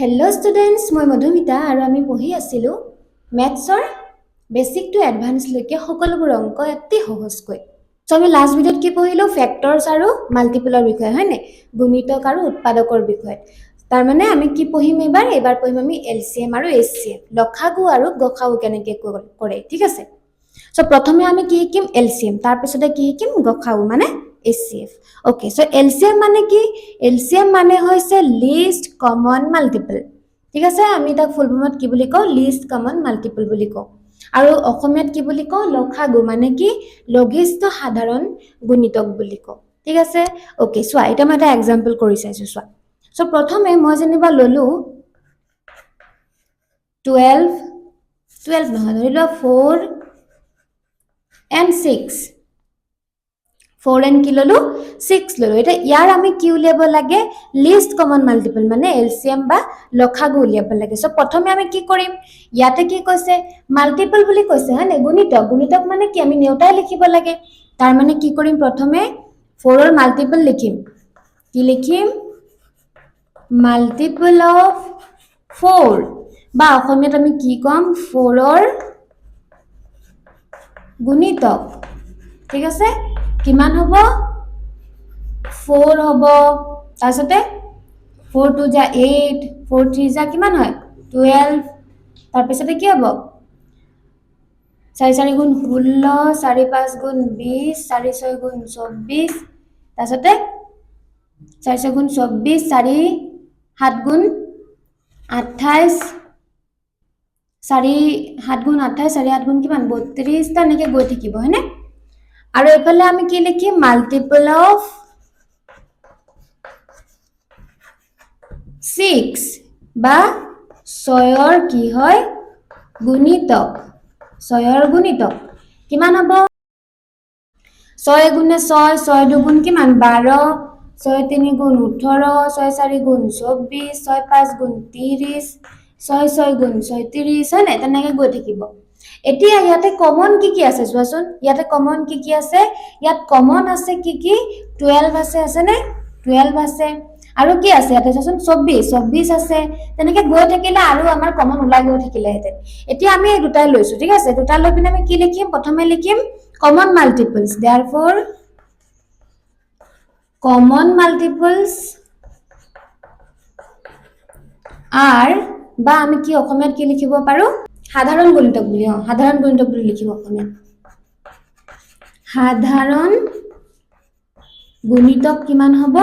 Hello' students, মই মধুমিতা আৰু আমি পঢ়ি আছিলোঁ মেথছৰ বেচিক টু এডভান্সলৈকে সকলোবোৰ অংক অতি সহজকৈ। চ' আমি লাষ্ট ভিডিঅ'ত কি পঢ়িলোঁ? ফেক্টৰ্ছ আৰু মাল্টিপুলৰ বিষয়ে, হয়নে? গুণিতক আৰু উৎপাদকৰ বিষয়ে। তাৰমানে আমি কি পঢ়িম এইবাৰ? এইবাৰ পঢ়িম আমি এলচিএম আৰু এইচচিএফ, লসাগু আৰু গসাগু কেনেকৈ কৰে, ঠিক আছে? চ' প্ৰথমে আমি কি শিকিম? এলচিএম। তাৰপিছতে কি শিকিম? গসাগু মানে এইচচিএফ। অ'কে, চ' এলচিএম মানে কি? এলচিএম মানে হৈছে লিষ্ট কমন মাল্টিপল, ঠিক আছে? আমি তাক ফুল ফৰ্মত কি বুলি কওঁ? লিষ্ট কমন মাল্টিপল বুলি কওঁ। আৰু অসমীয়াত কি বুলি কওঁ? লসাগু, মানে কি? লঘিষ্ঠ সাধাৰণ গুণিতক বুলি কওঁ, ঠিক আছে? অ'কে, চোৱা, এতিয়া মই এটা এক্সাম্পল কৰি চাইছোঁ, চোৱা। চ' প্ৰথমে মই যেনিবা ল'লোঁ 12, 12 নহয়, ধৰি লোৱা 4 এণ্ড 6। 4 এণ্ড কি ল'লোঁ? 6 ল'লোঁ। এতিয়া ইয়াৰ আমি কি উলিয়াব লাগে? লিষ্ট কমন মাল্টিপল মানে এলচিএম বা লসাগু উলিয়াব লাগে। চ' প্ৰথমে আমি কি কৰিম? ইয়াতে কি কৈছে? মাল্টিপল বুলি কৈছে, হয় নাই? গুণিতক। গুণিতক মানে কি? আমি নেওতাই লিখিব লাগে। তাৰ মানে কি কৰিম? প্ৰথমে ফ'ৰৰ মাল্টিপল লিখিম। কি লিখিম? মাল্টিপল অফ 4 বা অসমীয়াত আমি কি ক'ম? ফ'ৰৰ গুণিতক, ঠিক আছে? কিমান হ'ব? 4 হ'ব। তাৰপিছতে 4 2 যা 8, 4 3 যা কিমান হয়? 12। তাৰপিছতে কি হ'ব? চাৰি চাৰি গুণ 16, চাৰি পাঁচ গুণ 20, চাৰি ছয় গুণ 24। তাৰপিছতে চাৰি ছয় গুণ 24, চাৰি সাত গুণ 28, চাৰি সাত গুণ 28, চাৰি সাত গুণ কিমান? 32। তেনেকে গৈ থাকিব, হয়নে? আৰু এইফালে আমি কি লিখিম? মাল্টিপল অফ 6 বা ছয়ৰ কি হয়? গুণিতক। ছয়ৰ গুণিতক কিমান হ'ব? ছয় গুণে ছয়, ছয় দুগুণ কিমান? 12। ছয় তিনি গুণ 18, ছয় চাৰি গুণ 24, ছয় পাঁচ গুণ 30, ছয় ছয় গুণ 36, হয় নাই? তেনেকে গৈ থাকিব। এতিয়া ইয়াতে কমন কি কি আছে চোৱাচোন। ইয়াতে কমন কি কি আছে? ইয়াত কমন আছে কি কি? 12 আছে, আছেনে? 12 আছে। আৰু কি আছে ইয়াতে চোৱাচোন? 24, 24 আছে। তেনেকে গৈ থাকিলে আৰু আমাৰ কমন ওলাই গৈ থাকিলেহেঁতেন। এতিয়া আমি এই দুটাই লৈছো, ঠিক আছে? দুটা লৈ পিনে আমি কি লিখিম? প্ৰথমে লিখিম common multiples. Therefore common multiples are বা আমি কি অসমীয়াত কি লিখিব পাৰো? সাধাৰণ গুণিতক বুলি। অ, সাধাৰণ গুণিতক বুলি লিখিব অসমীয়াত। সাধাৰণ গুণিতক কিমান হ'ব?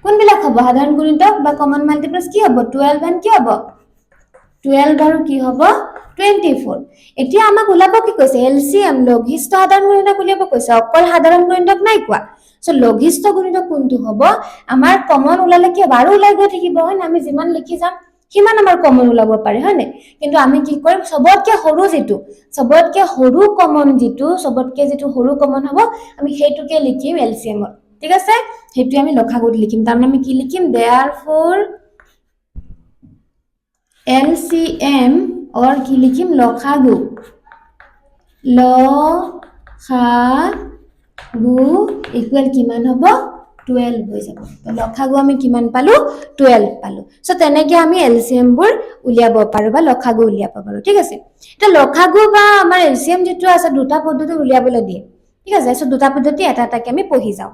কোনবিলাক হ'ব সাধাৰণ গুণিতক বা কমন মাল্টিপলছ? কি হ'ব? 12 এণ্ড কি হ'ব? 12 আৰু কি হ'ব? 24। এতিয়া আমাক ওলাব কি কৈছে? এলচিএম, লঘিষ্ঠ সাধাৰণ গুণিতক উলিয়াব কৈছে, অকল সাধাৰণ গুণিতক নাই কোৱা। চ' লঘিষ্ঠ গুণিতক কোনটো হ'ব? আমাৰ কমন ওলালে কি হ'ব? আৰু ওলাই গৈ থাকিব, হয় নাই? আমি যিমান লিখি যাম সিমান আমাৰ কমন ওলাব পাৰে, হয় নাই? কিন্তু আমি কি কৰিম? চবতকে সৰু যিটো, চবতকে সৰু কমন যিটো, চবতকে যিটো সৰু কমন হ'ব, আমি সেইটোকে লিখিম এলচিএমত, ঠিক আছে? সেইটোৱে আমি লসাগুত লিখিম। তাৰমানে আমি কি লিখিম? দেয়াৰফ'ৰ এলচিএম অৰ কি লিখিম? লসাগু, ল সা গু ইকুৱেল কিমান হ'ব? 12 হৈ যাব। তো লসাগু আমি কিমান পালো? 12 পালো। চ' তেনেকে আমি এলচিএম বোৰ উলিয়াব পাৰো বা লসাগু উলিয়াব পাৰো, ঠিক আছে? এতিয়া লসাগু বা আমাৰ এলচিএম যিটো আছে, দুটা পদ্ধতি উলিয়াবলৈ দিয়ে, ঠিক আছে? চ' দুটা পদ্ধতি এটা এটাকে আমি পঢ়ি যাওঁ।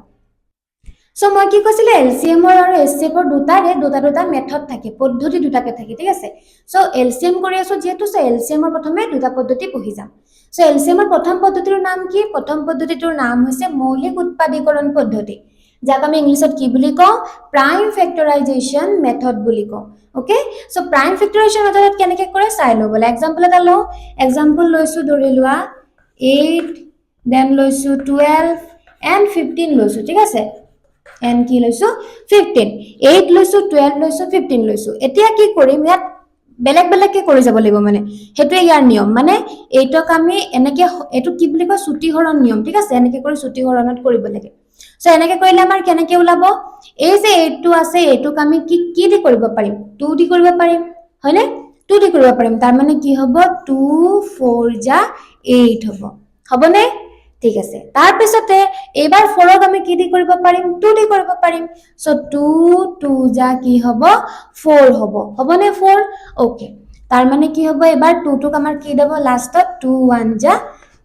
চ' মই কি কৈছিলো? এলচিএমৰ আৰু এইচচিএফৰ দুটাৰে দুটা দুটা মেথড থাকে, পদ্ধতি দুটাকে থাকে, ঠিক আছে? চ' এলচিএম কৰি আছো যিহেতু, চ' এলচিএমৰ প্ৰথমে দুটা পদ্ধতি পঢ়ি যাম। চ' এলচিএমৰ প্ৰথম পদ্ধতিটোৰ নাম কি? প্ৰথম পদ্ধতিটোৰ নাম হৈছে মৌলিক উৎপাদীকৰণ পদ্ধতি, যাক আমি ইংলিছত কি বুলি কওঁ? প্ৰাইম ফেক্টৰাইজেশ্যন মেথড বুলি কওঁ। অ'কে, চ' প্ৰাইম ফেক্টৰাইজেশ্যন মেথডত কেনেকে কৰে চাই ল'বলৈ এক্সাম্পল এটা লওঁ। এক্সাম্পল লৈছো, ধৰি লোৱা 8, then লৈছো 12 এণ্ড 15 লৈছো, ঠিক আছে? এণ্ড কি লৈছো? 15। 8 লৈছো, 12 লৈছো, 15 লৈছো। এতিয়া কি কৰিম? ইয়াত বেলেগ বেলেগকে কৰি যাব লাগিব, মানে সেইটোৱে ইয়াৰ নিয়ম। মানে এইটোক আমি এনেকে, এইটো কি বুলি কয়? চুটিহৰণ নিয়ম, ঠিক আছে? এনেকে কৰি চুটিহৰণত কৰিব লাগে। চ' এনেকে কৰিলে আমাৰ কেনেকে ওলাব? এই যে 8টো আছে, এইটোক আমি কি কি দি কৰিব পাৰিম? 2 দি কৰিব পাৰিম, হয়নে? 2 দি কৰিব পাৰিম। তাৰমানে কি হ'ব? 2 4 যা 8 হ'ব, হ'বনে? ঠিক আছে। তাৰপিছতে এইবাৰ ফ'ৰক আমি কি দি কৰিব পাৰিম? টু দি কৰিব পাৰিম। চ' টু টু যা কি হ'ব? ফ'ৰ হ'ব। হ'বনে ফ'ৰ? অ'কে, তাৰমানে কি হ'ব? এইবাৰ টুটোক আমাৰ কি দিব লাষ্টত? টু ওৱান যা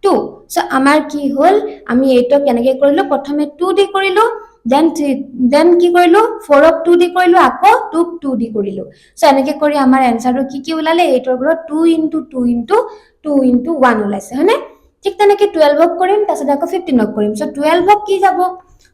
টু। চ' আমাৰ কি হ'ল? আমি এইটো কেনেকে কৰিলো? প্ৰথমে টু দি কৰিলো, then three, then কি কৰিলো? ফ'ৰক টু দি কৰিলো, আকৌ টুক টু দি কৰিলো। চ' এনেকে কৰি আমাৰ এনচাৰটো কি কি ওলালে? এইটোৰ ঘৰত two into two into two into one ওলাইছে, হয়নে? ঠিক তেনেকে 12ক কৰিম, তাৰপিছত আকৌ 15ক কৰিম। চ' 12ক কি যাব?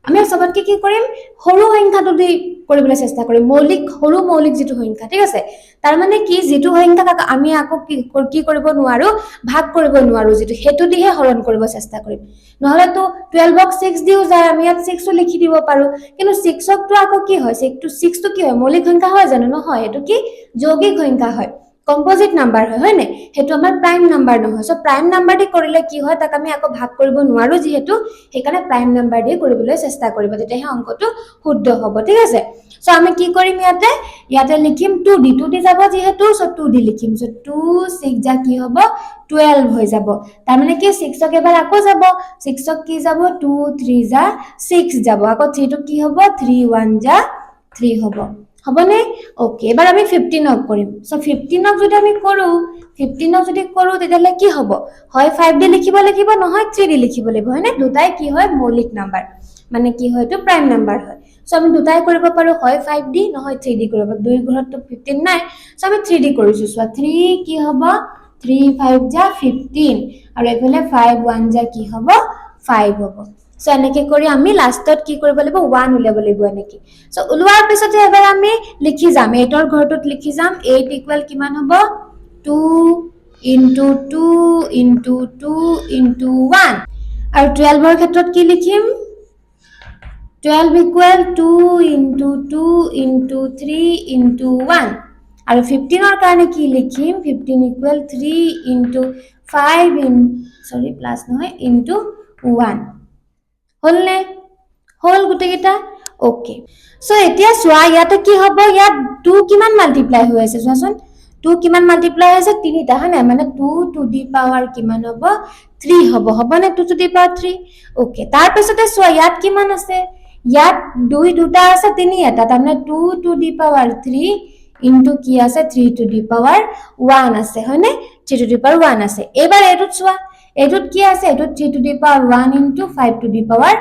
আমি চবতকে কি কৰিম? সৰু সংখ্যাটো দি কৰিবলৈ চেষ্টা কৰিম, মৌলিক, সৰু মৌলিক যিটো সংখ্যা, ঠিক আছে? তাৰমানে কি, যিটো সংখ্যাক আমি আকৌ কি কি কৰিব নোৱাৰো? ভাগ কৰিব নোৱাৰো যিটো, সেইটো দিহে হৰণ কৰিব চেষ্টা কৰিম। নহ'লেতো 12ক 6 দিও যায়, আমি ইয়াত ছিক্সো লিখি দিব পাৰো। কিন্তু ছিক্সকটো আকৌ কি হয়? ছিক্সটো কি হয়? মৌলিক সংখ্যা হয় জানো? নহয়। এইটো কি? যৌগিক সংখ্যা হয়, কম্পজিট নাম্বাৰ হয়, হয়নে? সেইটো আমাৰ প্ৰাইম নাম্বাৰ নহয়। চ' প্ৰাইম নাম্বাৰ দি কৰিলে কি হয়? তাক আমি আকৌ ভাগ কৰিব নোৱাৰো যিহেতু, সেইকাৰণে প্ৰাইম নাম্বাৰ দি কৰিবলৈ চেষ্টা কৰিব, তেতিয়াহে অংকটো শুদ্ধ হ'ব, ঠিক আছে? চ' আমি কি কৰিম ইয়াতে? ইয়াতে লিখিম টু দি। টু দি যাব যিহেতু, চ' টু দি লিখিম। চ' টু ছিক্স যা কি হ'ব? 12 হৈ যাব। তাৰমানে কি, ছিক্সক এবাৰ আকৌ যাব। ছিক্সক কি যাব? টু থ্ৰী যা ছিক্স যাব। আকৌ থ্ৰীটো কি হ'ব? থ্ৰী ওৱান যা থ্ৰী হ'ব। হ'বনে? অ'কে, এবাৰ আমি 15ক কৰিম। চ' 15ক যদি আমি কৰোঁ, 15ক যদি কৰোঁ, তেতিয়াহ'লে কি হ'ব? হয় ফাইভ দি লিখিব লাগিব, নহয় থ্ৰী দি লিখিব লাগিব, হয়নে? দুটাই কি হয়? মৌলিক নাম্বাৰ। মানে কি হয়? এইটো প্ৰাইম নাম্বাৰ হয়। চ' আমি দুটাই কৰিব পাৰোঁ, হয় ফাইভ দি, নহয় থ্ৰী দি কৰিব পাৰোঁ। দুই ঘৰততো 15 নাই, চ' আমি থ্ৰী দি কৰিছোঁ। চোৱা, থ্ৰী কি হ'ব? থ্ৰী ফাইভ যা 15 আৰু এইফালে ফাইভ ওৱান যা কি হ'ব? ফাইভ হ'ব। চ' এনেকে কৰি আমি লাষ্টত কি কৰিব লাগিব? ওৱান উলিয়াব লাগিব এনেকে। চ' ওলোৱাৰ পিছতে এবাৰ আমি লিখি যাম, এইটৰ ঘৰটোত লিখি যাম। এইট ইকুৱেল কিমান হ'ব? Two into two into two into one। আৰু 12ৰ ক্ষেত্ৰত কি লিখিম? 12 equal two into two into three into one। আৰু 15ৰ কাৰণে কি লিখিম? 15 equal three into five in, sorry, plus নহয়, ইনটু ওৱান। হ'লনে? হ'ল গোটেইকেইটা? অ'কে। চ' এতিয়া চোৱা, ইয়াতে কি হ'ব? ইয়াত টু কিমান মাল্টিপ্লাই হৈ আছে চোৱাচোন। টু কিমান মাল্টিপ্লাই হৈছে? তিনিটা, হয় নাই? মানে টু টু the power কিমান হ'ব? থ্ৰী হ'ব। হ'বনে two to the power three? Okay, তাৰপিছতে চোৱা, ইয়াত কিমান আছে? ইয়াত দুই দুটা আছে, তিনি এটা। তাৰমানে two to the power three into কি আছে? Three to the power one আছে, হয়নে? Three to the power one আছে। এইবাৰ এইটোত চোৱা, এইটোত কি আছে? এইটোত three to the power one into five to the power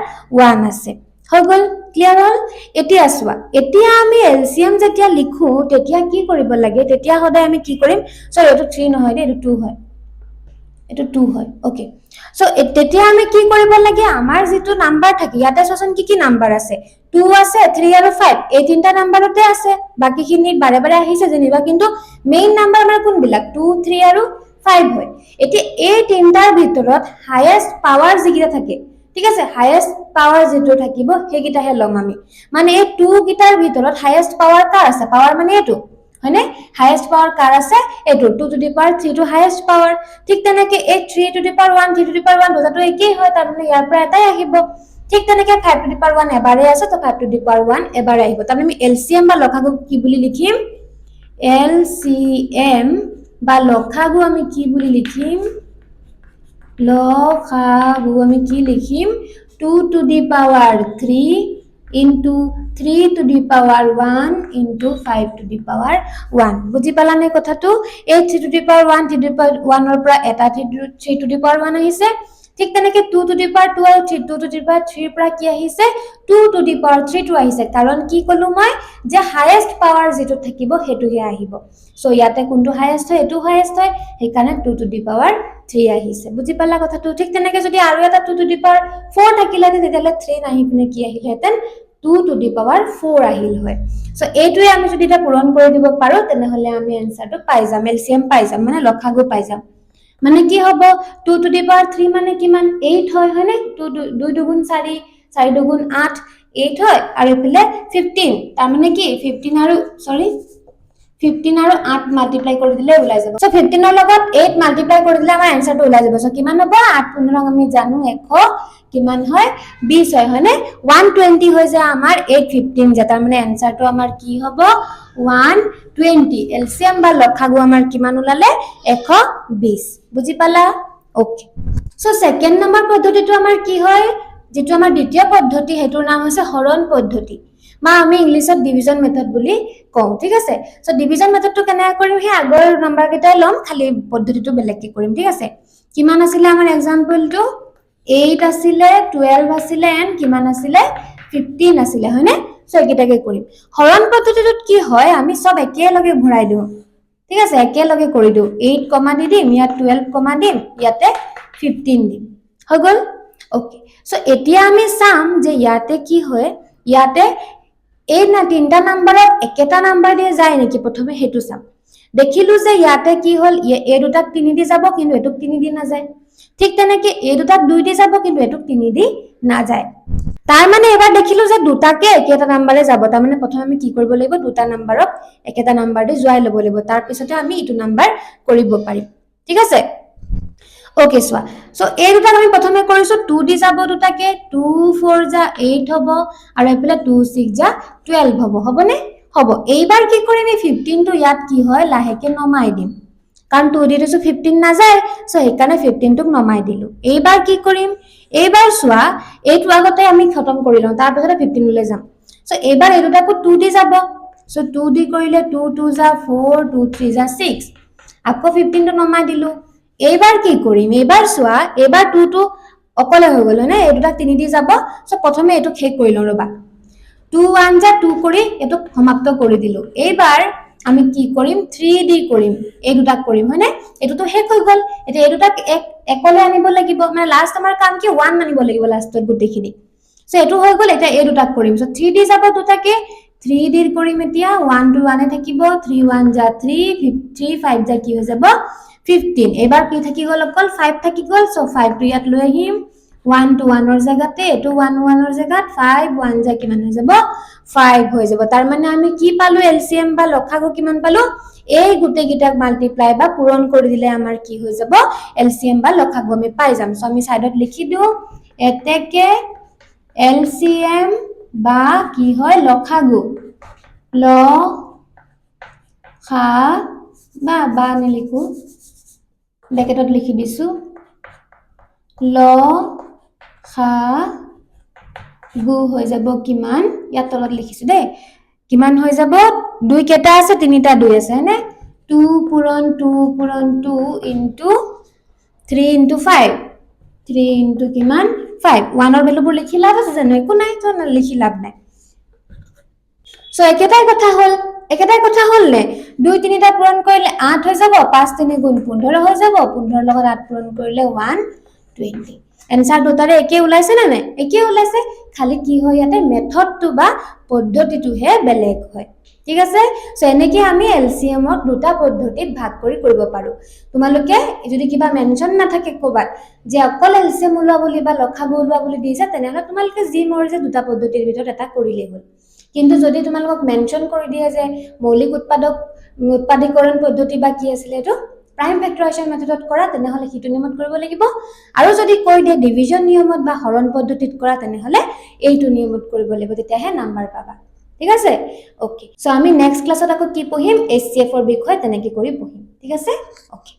one আছে। হৈ গ'ল? ক্লিয়াৰ হ'ল? এতিয়া চোৱা, এতিয়া আমি এলচিএম যেতিয়া লিখো, তেতিয়া কি কৰিব লাগে? তেতিয়া সদায় আমি কি কৰিম? চৰি, এইটো থ্ৰী নহয় দেই, এইটো টু হয়। এইটো টু হয়। অ'কে, চ' তেতিয়া আমি কি কৰিব লাগে? আমাৰ যিটো নাম্বাৰ থাকে, ইয়াতে চোৱাচোন কি কি নাম্বাৰ আছে। টু আছে, থ্ৰী আৰু ফাইভ, এই তিনিটা নাম্বাৰতে আছে। বাকীখিনি বাৰে বাৰে আহিছে যেনিবা, কিন্তু মেইন নাম্বাৰ আমাৰ কোনবিলাক? টু, থ্ৰী আৰু ফাইভ হয়। এতিয়া এই তিনিটাৰ ভিতৰত হায়েষ্ট পাৱাৰ যিকেইটা থাকে, ঠিক আছে, হায়েষ্ট পাৱাৰ যিটো থাকিব, সেইকেইটাহে ল'ম আমি। মানে এই টু কেইটাৰ ভিতৰত হায়েষ্ট পাৱাৰ কাৰ আছে? পাৱাৰ মানে এইটো, হয়নে? হায়েষ্ট পাৱাৰ কাৰ আছে? এইটো টু টু the power থ্ৰীটো highest power. ঠিক তেনেকে এই three to the power one, three to the power one, দুটাটো একেই হয়, তাৰমানে ইয়াৰ পৰা এটাই আহিব। ঠিক তেনেকে five to the power one এবাৰেই আছে, তো five to the power one এবাৰে আহিব। তাৰমানে আমি এলচিএম বা লসাগু কি বুলি লিখিম? এলচিএম বা লসাগু আমি কি বুলি লিখিম? লসাগু আমি কি লিখিম? Two to the power three into three to the power one into five to the power one। বুজি পালানে কথাটো? এই three to the power one, three to the power ওৱানৰ পৰা এটা three to the power one আহিছে। ঠিক তেনেকে two to the power two আৰু three two to the power থ্ৰীৰ পৰা কি আহিছে? Two to the power থ্ৰীটো আহিছে। কাৰণ কি ক'লো মই যে হায়েষ্ট পাৱাৰ যিটো থাকিব, সেইটোহে আহিব। চ' ইয়াতে কোনটো হায়েষ্ট হয়? এইটো হায়েষ্ট হয়, সেইকাৰণে two to the power three আহিছে। বুজি পালা কথাটো? ঠিক তেনেকে যদি আৰু এটা two to the power four থাকিলেহেঁতেন, তেতিয়াহ'লে থ্ৰী নাহি পিনে কি আহিলেহেঁতেন? Two to the power four আহিল হয়। চ' এইটোৱে আমি যদি এতিয়া পূৰণ কৰি দিব পাৰো, তেনেহ'লে আমি এনচাৰটো পাই যাম, এলচিএম পাই যাম, মানে লসাগু পাই যাম। মানে কি হ'ব? Two to the power three মানে কিমান? এইট হয়, হয়নে? টু, দুই দুগুণ চাৰি, চাৰি দুগুণ আঠ, এইট হয়। আৰু এইফালে 15, তাৰমানে কি 15 আৰু, চৰি, 15 আৰু আঠ মাল্টিপ্লাই কৰি দিলে ওলাই যাব। চ' 15ৰ লগত এইট মাল্টিপ্লাই কৰি দিলে আমাৰ এনচাৰটো ওলাই যাব। চ' কিমান হ'ব? আঠ 15 আমি জানো এশ কিমান হয়? 20 হয়, হয়নে? 120 হৈ যায় আমাৰ এইট 15 যায়। তাৰমানে এনচাৰটো আমাৰ কি হ'ব? 120। এলচিএম বা লসাগু আমাৰ কিমান ওলালে? 120। বুজি পালা? অ'কে। চ' ছেকেণ্ড নম্বৰ পদ্ধতিটো আমাৰ কি হয়? যিটো আমাৰ দ্বিতীয় পদ্ধতি, সেইটোৰ নাম হৈছে হৰণ পদ্ধতি বা আমি ইংলিছত ডিভিজন মেথড বুলি কওঁ, ঠিক আছে? চ' ডিভিজন মেথডটো কেনেকৈ কৰিম? সেই আগৰ নাম্বাৰ কেইটাই ল'ম, খালি পদ্ধতিটো বেলেগকে কৰিম, ঠিক আছে? কিমান আছিলে আমাৰ এক্সাম্পলটো? 8 আছিলে, 12 আছিলে এণ্ড কিমান আছিলে? 15 আছিলে, হয়নে? চ' এইকেইটাকে কৰিম। হৰণ পদ্ধতিটোত কি হয়? আমি চব একেলগে ভৰাই দিওঁ, ঠিক আছে? একেলগে কৰি দিওঁ। 8 কমা দি দিম ইয়াত, 12 কমা দিম ইয়াতে, 15 দিম, হৈ গ'ল। অ'কে, চ' এতিয়া আমি চাম যে ইয়াতে কি হয়। ইয়াতে এই না তিনিটা নাম্বাৰত একেটা নাম্বাৰ দিয়ে যায় নেকি, প্ৰথমে সেইটো চাম। দেখিলো যে ইয়াতে কি হ'ল? এই দুটাক 3 দি যাব, কিন্তু এইটোক 3 দি নাযায়। ঠিক তেনেকে এই দুটাক 2 দি যাব, কিন্তু এইটোক 3 দি নাযায়। তাৰ মানে এবাৰ দেখিলো যে দুটাকে একেটা নাম্বাৰে যাব। তাৰমানে প্ৰথমে আমি কি কৰিব লাগিব? দুটা নাম্বাৰক একেটা নাম্বাৰ দি যোৱাই ল'ব লাগিব, তাৰপিছতে আমি ইটো নাম্বাৰ কৰিব পাৰিম, ঠিক আছে? অ'কে, চোৱা, চ' এই দুটাক আমি প্ৰথমে কৰিছো, 2 দি যাব দুটাকে। 2 4 যা 8 হ'ব আৰু এইফালে 2 6 যা 12 হ'ব। হ'বনে? হ'ব। এইবাৰ কি কৰিম? এই 15টো ইয়াত কি হয়, লাহেকে নমাই দিম, কাৰণ 2 দি দিছো, 15 নাযায়। চ' সেইকাৰণে 15টোক নমাই দিলো। এইবাৰ কি কৰিম? এইবাৰ চোৱা, এইটো আগতে আমি খতম কৰি লওঁ, তাৰপিছতে 15লৈ যাম। চ' এইবাৰ এই দুটাকো 2 দি যাব। চ' 2 দি কৰিলে 2 2 যা 4, 2 3 যা 6। আকৌ 15টো নমাই দিলো। এইবাৰ কি কৰিম? এইবাৰ চোৱা, এইবাৰ 2টো অকলে হৈ গ'ল, হয়নে? এই দুটাক 3 দি যাব। চ' প্ৰথমে এইটো শেষ কৰি লওঁ ৰ'বা। 2 1 যা 2 কৰি এইটোক সমাপ্ত কৰি দিলো। এইবাৰ আমি কি কৰিম? 3 দি কৰিম, এই দুটাক কৰিম, হয়নে? এইটোতো শেষ হৈ গ'ল। এতিয়া এই দুটাক এক একলে আনিব লাগিব। মানে লাষ্ট আমাৰ কাম কি? 1 আনিব লাগিব লাষ্টত গোটেইখিনি। চ' এইটো হৈ গ'ল, এতিয়া এই দুটাক কৰিম। চ' 3 দি যাব দুটাকে। 3 দি কৰিম এতিয়া। 1 টু 1-এ থাকিব। 3 1 যা 3, 3 5 যা কি হৈ যাব? 15। এইবাৰ কি থাকি গ'ল? অকল 5 থাকি গ'ল। চ' 5টো ইয়াত লৈ আহিম 1 টু 1ৰ জেগাতে, এইটো 1 1ৰ জেগাত। 5 1 যা কিমান হৈ যাব? 5 হৈ যাব। তাৰমানে আমি কি পালো? এলচিএম বা লসাগু কিমান পালো? এই গোটেইকেইটাক মাল্টিপ্লাই বা পূৰণ কৰি দিলে আমাৰ কি হৈ যাব? এলচিএম বা লসাগু আমি পাই যাম। চ' আমি চাইডত লিখি দিওঁ, এতেকে এলচিএম বা কি হয়, লসাগু, ল সা বা নিলিখো, ব্ৰেকেটত লিখি দিছো, ল সা গু হৈ যাব কিমান? ইয়াত তলত লিখিছো দেই। কিমান হৈ যাব? দুই কেইটা আছে? তিনিটা দুই আছে, হয়নে? 2 পূৰণ 2 পূৰণ 2 into 3 into 5, 3 into কিমান? 5। 1ৰ ভেলুবোৰ লিখি লাভ আছে জানো? একো নাই, তো লিখি লাভ নাই। চ' একেটাই কথা হ'ল, একেটাই কথা হ'ল নে? দুই তিনিটা পূৰণ কৰিলে 8 হৈ যাব, 5 3 গুণ 15 হৈ যাব, 15ৰ লগত 8 পূৰণ কৰিলে 120। এনচাৰ দুটাৰে একে ওলাইছে নে নাই? একে ওলাইছে। খালি কি হয়, ইয়াতে মেথডটো বা পদ্ধতিটোহে বেলেগ হয়, ঠিক আছে? চ' এনেকে আমি এলচিএমক দুটা পদ্ধতিত ভাগ কৰি কৰিব পাৰো। তোমালোকে যদি কিবা মেনশ্যন নাথাকে ক'ৰবাত যে অকল এলচিএম ওলোৱা বুলি বা লসাগু ওলোৱা বুলি দিছে, তেনেহ'লে তোমালোকে যি মৰ্জি দুটা পদ্ধতিৰ ভিতৰত এটা কৰিলেই হ'ল। কিন্তু যদি তোমালোকক মেনশ্যন কৰি দিয়ে যে মৌলিক উৎপাদক উৎপাদীকৰণ পদ্ধতি বা কি আছিলে এইটো, প্ৰাইম ফেক্টৰাইজেশ্যন মেথডত কৰা, তেনেহ'লে সিটো নিয়মত কৰিব লাগিব। আৰু যদি কৈ দিয়ে ডিভিজন নিয়মত বা হৰণ পদ্ধতিত কৰা, তেনেহ'লে এইটো নিয়মত কৰিব লাগিব, তেতিয়াহে নাম্বাৰ পাবা, ঠিক আছে? অ'কে, চ' আমি নেক্সট ক্লাছত আকৌ কি পঢ়িম? এইচচিএফৰ বিষয়ে তেনেকে কৰি পঢ়িম, ঠিক আছে? অ'কে।